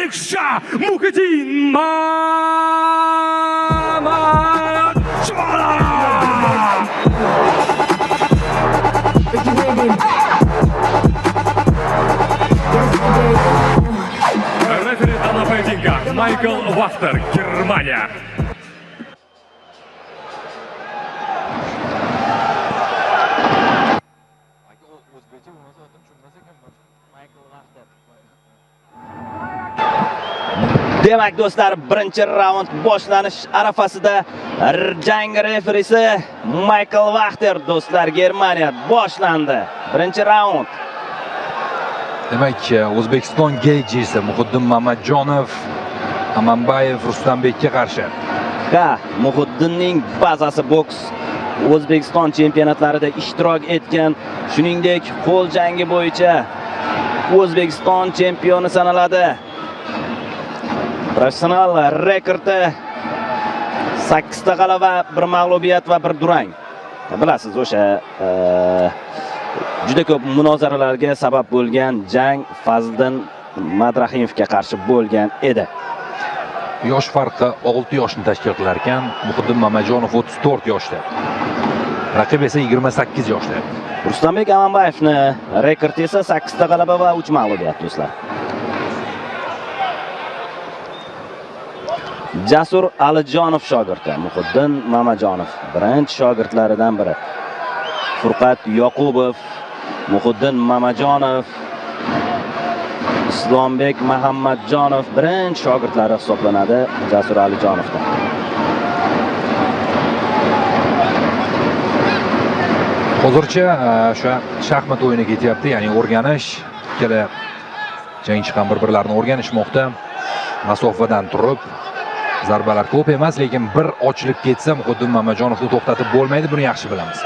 Бекша Мухиддин Мамаджонов! Рефери данного поединка Майкл Вахтер, Германия. Demak do'stlar, birinchi raund boshlanish arafasida jang referisi Michael Wachter, do'stlar, Germaniya boshlandi. Birinchi raund. Demak, O'zbekiston gejisi Muhiddin Mamadjonov Amanbayev Rustambekka qarshi. Ha, Muhiddinning bazasi boks O'zbekiston chempionatlarida ishtirok etgan, shuningdek, qo'l jangi bo'yicha O'zbekiston chempioni sanaladi. Professional rekordi 8 ta g'alaba, 1 mag'lubiyat va 1 durang. Bilasiz, o'sha juda ko'p munozaralarga sabab bo'lgan jang Fazliddin Madrahimovga qarshi bo'lgan edi. Yosh farqi 6 yoshni tashkil qilar ekan. Muhiddin Mamajonov 34 yoshda. Raqib esa 28 yoshda. Rustambek Amanbayevni rekordi esa 8 ta g'alaba va 3 mag'lubiyat, do'stlar. Jasur Alijonov shogirdi Muhiddin Mamajonov birinchi shogirdlaridan biri. Furqat Yoqubov, Muhiddin Mamajonov, Islombek Muhammadjonov birinchi shogirdlari hisoblanadi Jasur Alijonovda. Hozircha o'sha shaxmat o'yini ketyapti, ya'ni o'rganish. Ikkala jangchi ham bir-birlarini o'rganishmoqda. Masofadan turib zarbalar ko'p emas, lekin bir ochilib ketsa Muhiddin Mamajonovni to'xtatib bo'lmaydi, buni yaxshi bilamiz.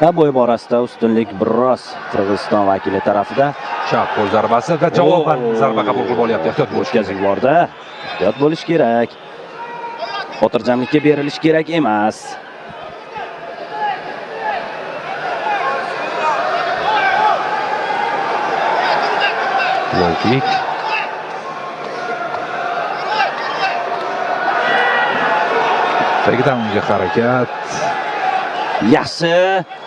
Ha, bo'y borasida ustunlik biroz Qirg'iziston vakili tarafida. Chap qo'l zarbasi va javoban zarba qabul qilib olyapti. Ehtiyot bo'lish kerak. O'tkazib yubordi. Ehtiyot bo'lish kerak. Xotirjamlikka berilish kerak emas. Low kick. Takedownga harakat. Yaxshi.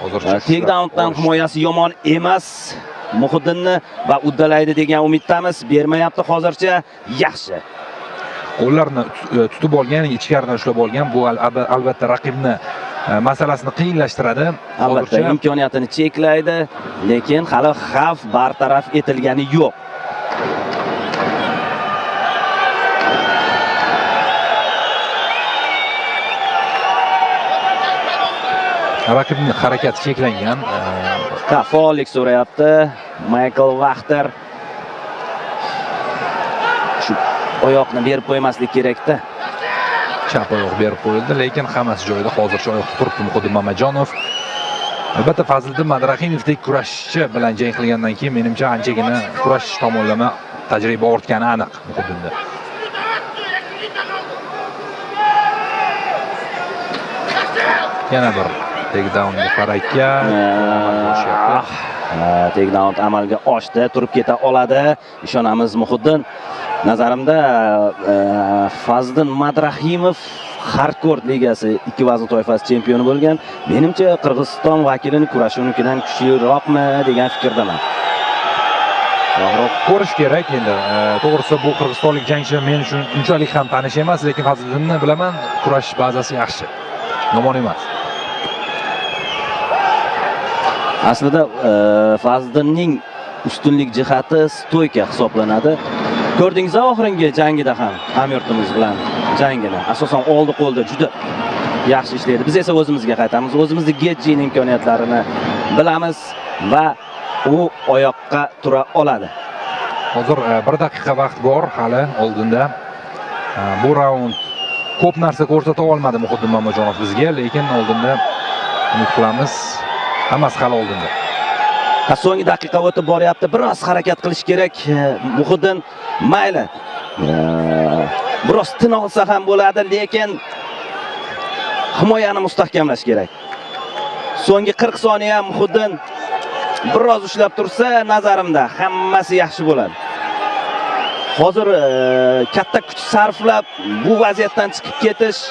Hozircha Takedowndan himoyasi yomon emas. Muhiddinni va uddalaydi degan umiddamiz. Bermayapti hozircha. Yaxshi. Qo'llarni tutib olgan, ichkaridan ushlab olgan. Bu albatta raqibni masalasini qiyinlashtiradi. Albatta imkoniyatini cheklaydi, lekin hali xavf bartaraf etilgani yo'q. Raqibning harakati cheklangan. Ha, faollik so'rayapti Michael Wachter. Shu oyoqni berib qo'ymaslik kerakda. Chap oyoq berib qo'yildi, lekin hammasi joyida. Hozircha oyoqda turibdi Muhiddin Mamajonov. Albatta Fazliddin Madrahimovdek kurashchi bilan jang qilgandan keyin menimcha anchagina kurash tomonlama tajriba ortgani aniq Muhiddinda. Yana bir takedownga harakat. Takedown amalga oshdi, turib keta oladi. Ishonamiz Muhiddin. Nazarimda, Fazliddin Madrahimov Hardcore ligasi 2 vazn toifasi chempioni bo'lgan. Menimcha Qirg'iziston vakilini kurashi unikidan kuchliroqmi degan fikrdaman. To'g'ri, ko'rish kerak endi. To'g'risi bu qirg'izistonlik jangchi men uchun unchalik ham tanish emas, lekin Fazliddinni bilaman, kurash bazasi yaxshi. Yomon emas. Aslida Fazliddinning ustunlik jihati stoyka hisoblanadi. Ko'rdingiz oxirgi jangida ham hamyurtimiz bilan jangini. Asosan oldi qo'lda juda yaxshi ishlaydi. Biz esa o'zimizga qaytamiz. O'zimizni Getjining imkoniyatlarini bilamiz va u oyoqqa tura oladi. Hozir 1 daqiqa vaqt bor hali oldinda. Bu raund ko'p narsa ko'rsata olmadi Muhiddin Mamajonov bizga, lekin oldinda umid qilamiz. Hammasi hali oldinda. Ha, so'nggi daqiqa o'tib boryapti. Biroz harakat qilish kerak. Muhiddin mayli. Biroz tin olsa ham bo'ladi, lekin himoyani mustahkamlash kerak. So'nggi 40 soniya Muhiddin Biroz ushlab tursa, nazarimda hammasi yaxshi bo'ladi. Hozir katta kuch sarflab bu vaziyatdan chiqib ketish.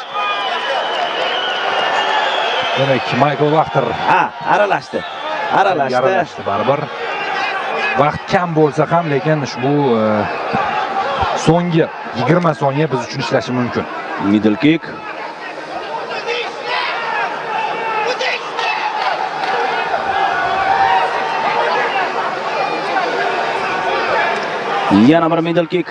Demak, Maykl Vaxter Ha, aralashdi. Aralashdi. Aralashdi baribir. Vaqt kam bo'lsa ham, lekin ushbu so'nggi 20 soniya biz uchun ishlashi mumkin. Middle kick. Yana bir middle kick.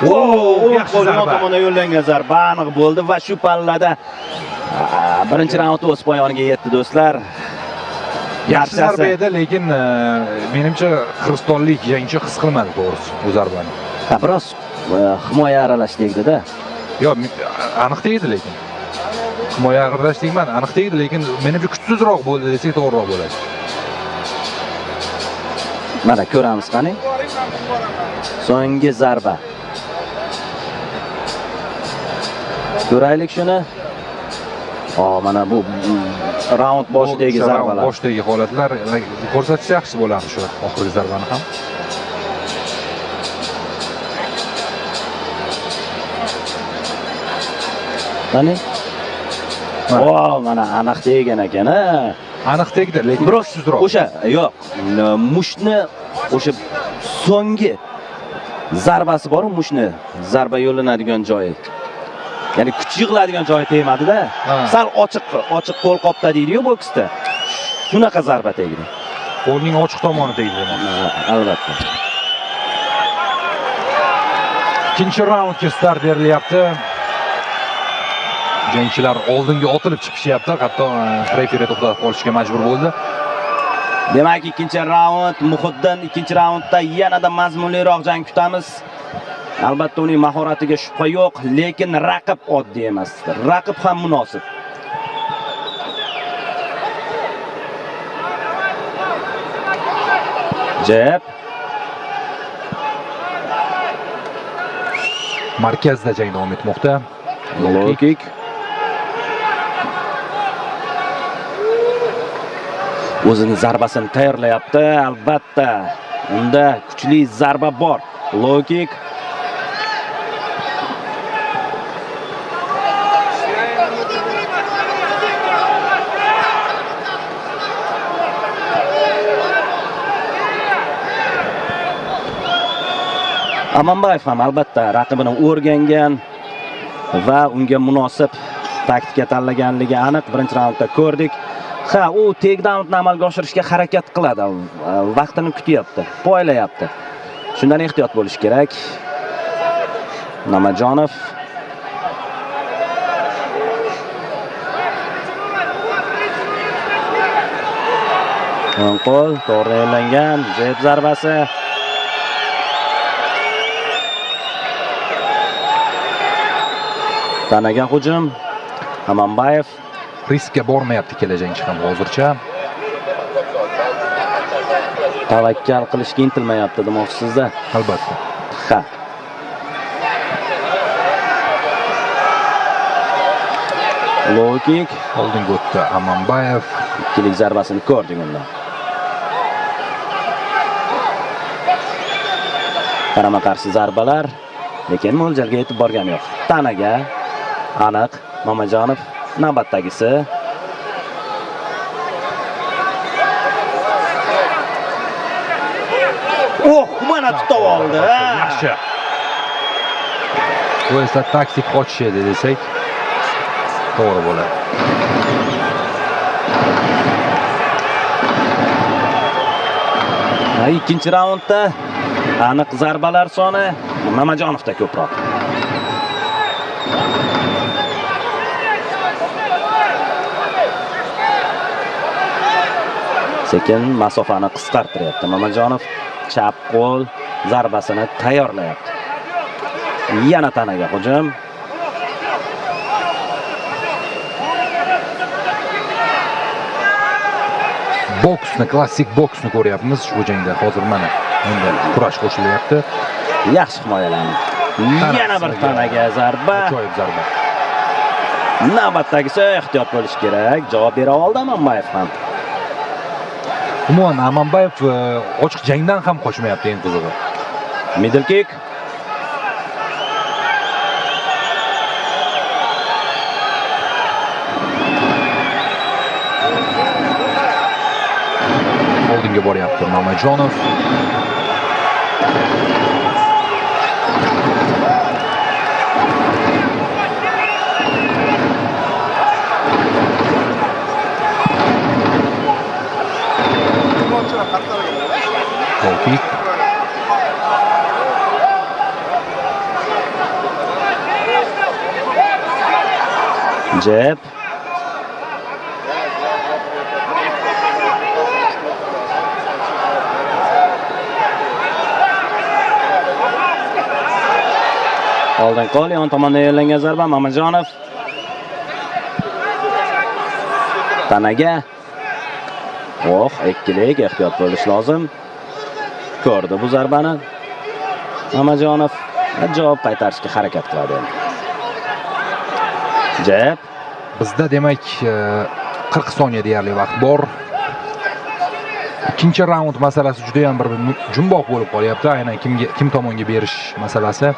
Wow, yaxshi qo'l zarba. tomondan yo'llangan zarba aniq bo'ldi va shu pallada birinchi raund o'z poyoniga yetdi, do'stlar. Yaxshi Barchasi. zarba edi, lekin menimcha qirg'izistonlik jangchi his qilmadi to'g'risi bu zarbani. Ha, biroz himoya aralash tegdi-da. Yo'q, aniq tegdi lekin. Himoya aralash tegmadi, aniq tegdi, lekin menimcha kuchsizroq bo'ldi desak to'g'riroq bo'ladi. Mana ko'ramiz qani. So'nggi zarba. Ko'raylik shuni. Mana bu raund boshidagi Bu round zarbalar. Boshidagi holatlar ko'rsatsa yaxshi bo'lardi shu oxirgi zarbani ham. Qani? Mana. Mana aniq tegan ekan, ha. Aniq tegdi, lekin Biroq kuchsizroq. O'sha yo'q, mushtni o'sha so'nggi zarbasi bor, mushtni zarba yo'llanadigan joyi. Ya'ni kuch yig'iladigan joyi tegmadi-da. Sal ochiq qo'lqopda deydi-yu boksda. Shunaqa zarba tegdi. Qo'lning ochiq tomoni tegdi demoqchi. Ha, albatta. Ikkinchi raundga start berilyapti. Jangchilar oldinga otilib chiqishyapti, hatto referi to'xtatib qolishga majbur bo'ldi. Demak, ikkinchi raund, Muhiddin ikkinchi raundda yanada mazmunliroq jang kutamiz. Albatta uning mahoratiga shubha yo'q, lekin raqib oddiy emas. Raqib ham munosib. Jab. Markazda jang davom etmoqda. Low kick. O'zini zarbasini tayyorlayapti. Albatta, unda kuchli zarba bor. Low kick. Amanbayev ham albatta raqibini o'rgangan va unga munosib taktika tanlaganligi aniq. Birinchi raundda ko'rdik. Ha, u takedownni amalga oshirishga harakat qiladi. Vaqtini kutyapti, poylayapti. Shundan ehtiyot bo'lish kerak. Mamajonov o'ng qo'l to'g'ri yo'llangan jeb zarbasi. Tanaga hujum. Amanbayev riskka bormayapti ikkala jangchi ham hozircha. Tavakkal qilishga intilmayapti demoqchisizda. Albatta. Ha. Low kick. Oldinga o'tdi Amanbayev. Ikkilik zarbasini ko'rdik undan. Qarama-qarshi zarbalar, lekin mo'ljalga yetib borgani yo'q. Tanaga aniq Mamajonov navbatdagisi. Oh, mana tutib oldi. Yaxshi. Bu esa taktik qochish edi desak to'g'ri bo'ladi. Ha, ikkinchi raundda aniq zarbalar soni Mamajonovda ko'proq. Sekin masofani qisqartiryapti Mamajonov. Chap qo'l zarbasini tayyorlayapti. Yana tanaga hujum. Boksni, klassik boksni ko'ryapmiz shu jangda. Hozir mana endi kurash qo'shilyapti. Yaxshi himoyalandi. Tana Yana bir qismiga tanaga zarba. Ajoyib zarba. Navbatdagisi ehtiyot bo'lish kerak. Javob bera oldi Amanbayev ham. Umuman Amanbayev ochiq jangdan ham qochmayapti, eng qizig'i. Middle kick. Oldinga boryapti Mamajonov. Low kick. Jab. Oldin qo'l, yon tomonda yo'llangan zarba Mamajonov. Tanaga. Oh, ikkilik, ehtiyot bo'lish lozim. Ko'rdi bu zarbani. Mamajonov javob qaytarishga harakat qiladi endi. Jab. Bizda demak 40 soniya deyarli vaqt bor. Ikkinchi raund masalasi juda ham bir jumboq bo'lib qolyapti. Aynan kimga, kim tomonga berish masalasi.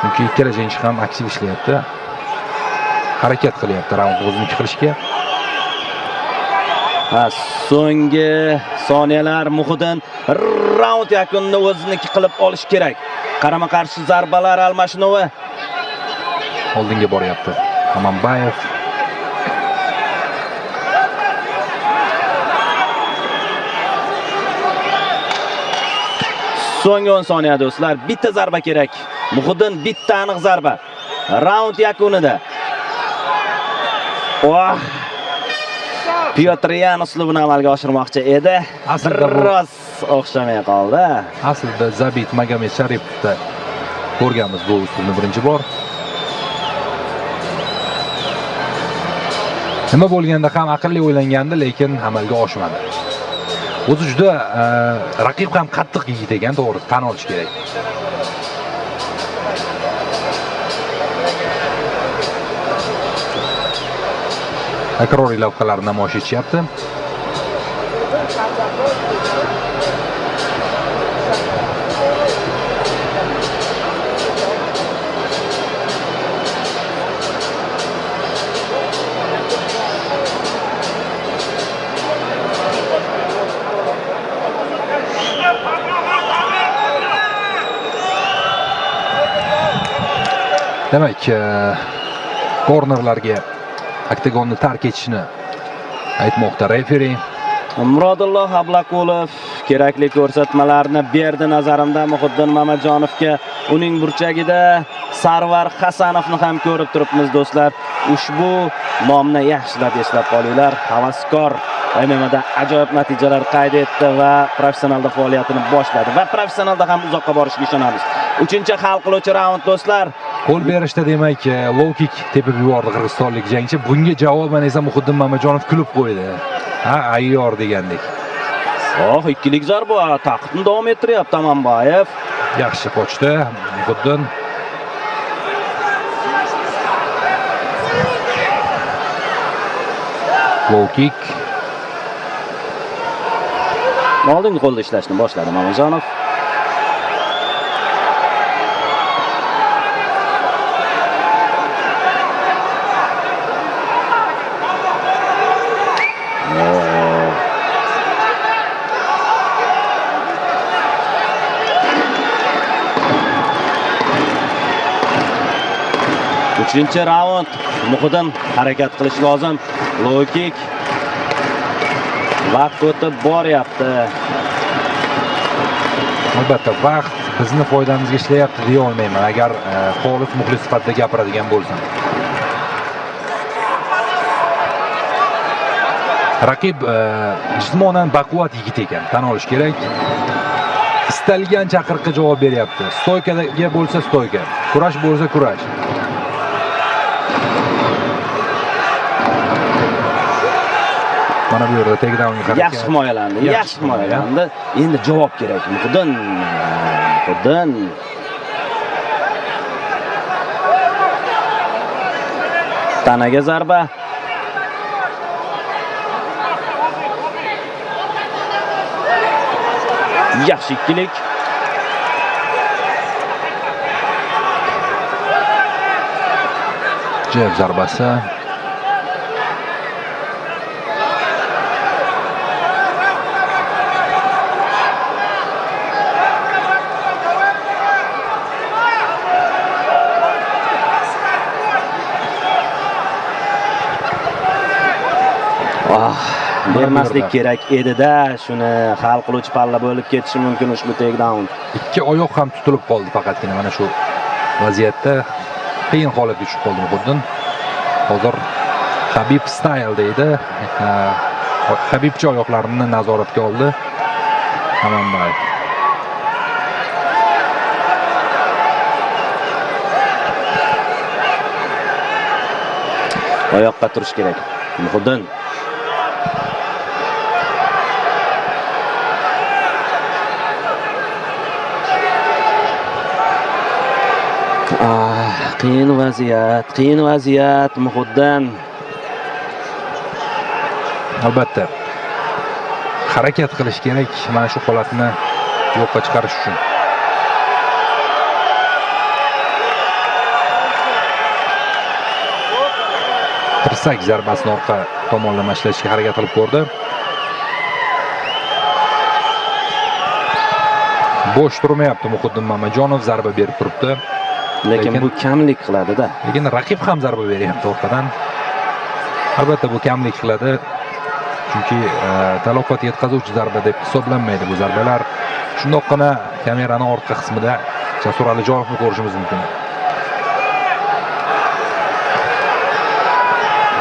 Chunki ikkala jangchi ham aktiv ishlayapti. Harakat qilyapti raund o'ziniki qilishga. Ha, so'nggi soniyalar. Muhiddin raund yakunini o'ziniki qilib olish kerak. Qarama-qarshi zarbalar almashinuvi. Oldinga boryapti Amanbayev. So'nggi 10 soniya do'stlar, bitta zarba kerak. Muhiddin bitta aniq zarba. Raund yakunida. Oh! Piotr Yan uslubini amalga oshirmoqchi edi. Aslida bu Biroz o'xshamay qoldi. Aslida Zabit Magomed Sharipovda ko'rganmiz bu uslubni birinchi bor. Nima bo'lganda ham aqlli o'ylangandi, lekin amalga oshmadi. O'zi juda raqib ham qattiq yigit ekan, to'g'ri tan olish kerak. Takroriy lavhalar namoyish etishyapti. Demak, kornerlarga oktagonni tark etishni aytmoqda referi. Murodulloh Ablaqulov kerakli ko'rsatmalarni berdi nazarimda Muhiddin Mamajonovga. Uning burchagida Sarvar Hasanovni ham ko'rib turibmiz do'stlar. Ushbu nomni yaxshilab eslab qolinglar. Havaskor MMA'da ajoyib natijalar qayd etdi va professionalda faoliyatini boshladi va professionalda ham uzoqqa borishiga ishonamiz. 3-chi hal qiluvchi raund do'stlar. Qo'l berishda demak, low kick tepib yubordi qirg'izistonlik jangchi. Bunga javoban esa Muhiddin Mamajonov kulib qo'ydi. Ha, ayyor degandek. Oh, ikkilik zarba taqibni davom ettiryapti Amanbayev. Yaxshi qochdi Muhiddin. Low kick. Oldingi qo'lda ishlashni boshladi Mamajonov. Uchinchi raund. Muhiddin harakat qilish lozim. Low kick. Vaqt o'tib boryapti. Albatta vaqt bizni foydamizga ishlayapti deya olmayman, agar xolis muxlis sifatida gapiradigan bo'lsam. Raqib jismonan baquvvat yigit ekan, tan olish kerak. Istalgan chaqiriqqa javob beryapti. Stoykaga bo'lsa stoyka, kurash bo'lsa kurash. Mana bu yerda takedownga harakat. Yaxshi himoyalandi, yaxshi himoyalandi. Endi javob kerak. Muhiddin, Muhiddin. Tanaga zarba. Yaxshi ikkilik. Jeb zarbasi. Ah, bermaslik Mana bu yerda. kerak edi-da, shuni hal qiluvchi palla bo'lib ketishi mumkin ushbu takedown. Ikki oyoq ham tutilib qoldi faqatgina mana shu vaziyatda qiyin holatga tushib qoldi Muhiddin. Hozir Habib style deydi. Habibcha oyoqlarini nazoratga oldi Amanbayev. Oyoqqa turish kerak. Muhiddin. Ah, qiyin vaziyat, qiyin vaziyat Muhiddin. Albatta. Harakat qilish kerak mana shu holatni yo'qqa chiqarish uchun. Tirsak zarbasini orqa tomonlama ishlatishga harakat qilib ko'rdi. Bo'sh turmayapti Muhiddin Mamajonov, zarba berib turibdi. Lekin bu kamlik qiladi-da. Lekin raqib ham zarba beryapti orqadan. Albatta bu kamlik qiladi. Chunki talofat yetkazuvchi zarba deb hisoblanmaydi bu zarbalar. Shundoqqina kamerani orqa qismida Jasur Alijonovni ko'rishimiz mumkin.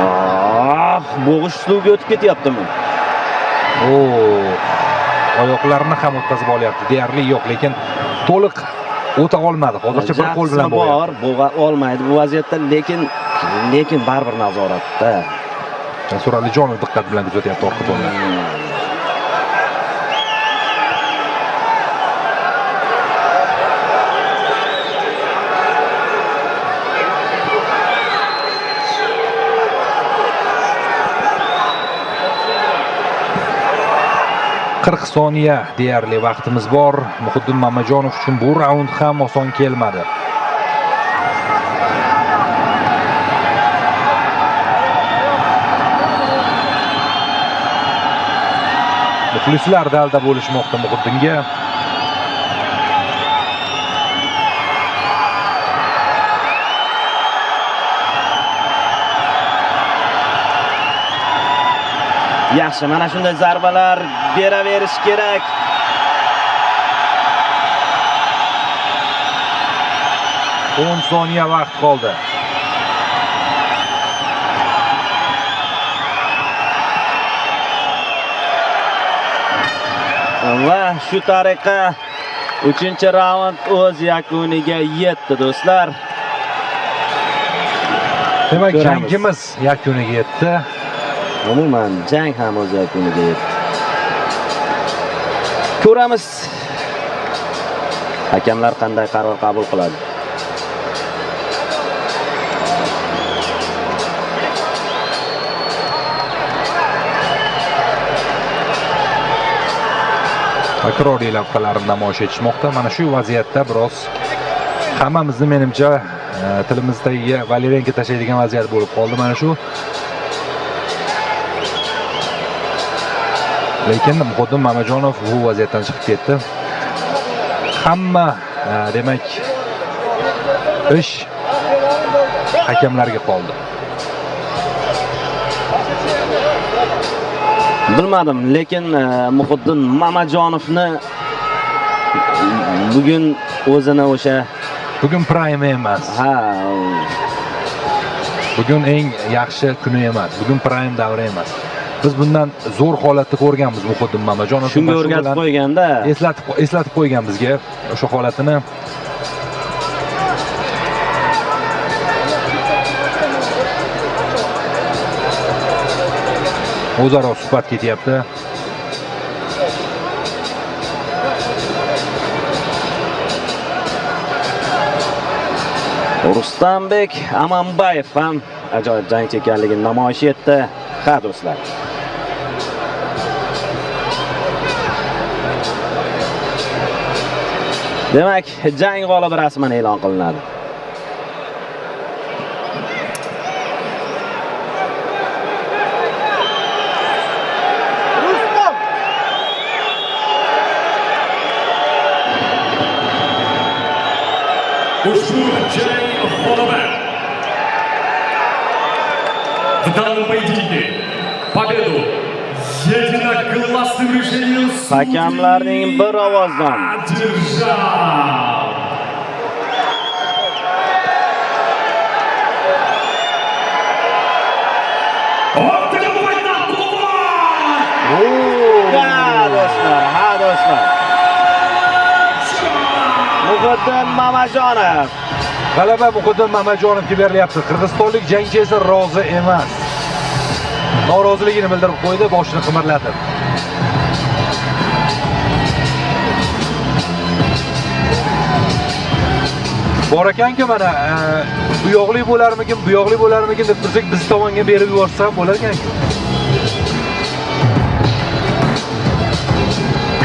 Ah, bo'g'ish uslubiga o'tib ketyaptimi? Oyoqlarini ham o'tkazib olyapti. Deyarli yo'q, lekin to'liq o'ta olmadi. Hozircha bir qo'l bilan Jahsmi bor, bo'g'yapti. bo'g'a olmaydi bu vaziyatda, lekin baribir nazoratda. Jasur Alijonov diqqat bilan kuzatyapti orqa tomondan. 40 soniya deyarli vaqtimiz bor. Muhiddin Mamajonov uchun bu raund ham oson kelmadi. Muxlislar dalda bo'lishmoqda Muhiddinga. Yaxshi, mana shunday zarbalar beraverish kerak. 10 soniya vaqt qoldi. Va shu tariqa 3-raund o'z yakuniga yetdi do'stlar. Demak, Ko'ramiz. jangimiz yakuniga yetdi. Umuman jang ham o'z yakuniga yetdi. Ko'ramiz hakamlar qanday qaror qabul qiladi. Takroriy lavhalarni namoyish etishmoqda. Mana shu vaziyatda biroz hammamizni menimcha, tilimiz tagiga valerenka tashlaydigan vaziyat bo'lib qoldi mana shu. Lekin Muhiddin Mamajonov bu vaziyatdan chiqib ketdi. Hamma, demak, ish hakamlarga qoldi. Bilmadim, lekin Muhiddin Mamajonovni bugun o'zini o'sha bugun prime emas. Ha. Bugun eng yaxshi kuni emas. Bugun prime davri emas. Biz bundan zo'r holatni ko'rganmiz Muhiddin Mamajonov. Shunga Mana shu o'rgatib bilan qo'yganda. Eslatib qo'ygan bizga o'sha holatini. O'zaro suhbat ketyapti. Rustambek Amanbayev ham ajoyib jangchi ekanligini namoyish etdi. Ha do'stlar. Demak, jang g'olibi rasman e'lon qilinadi. Ushbu jang g'olibi. В данном поединке победу единогласным решением судей Hakamlarning bir ovozdan одержал Ha do'stlar, ha do'stlar. Muhiddin Mamajonov. G'alaba Muhiddin Mamajonovga berilyapti. Qirg'izistonlik jangchi esa rozi emas. Noroziligini bildirib qo'ydi, boshini qimirlatib. Bor ekanku mana, bu yoqli bo'larmikin, bu yoqli bo'larmikin deb tursak, biz tomonga berib yuborsa ham bo'lar ekanku.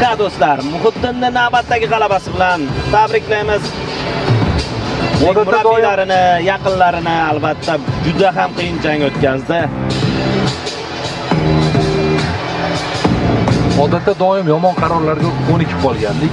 Ha do'stlar, Muhiddinni navbatdagi g'alabasi bilan tabriklaymiz. Odatda doim Murabbiylarini, yaqinlarini albatta juda ham qiyin jang o'tkazdi. Odatda doim yomon qarorlarga ko'nikib qolgandik.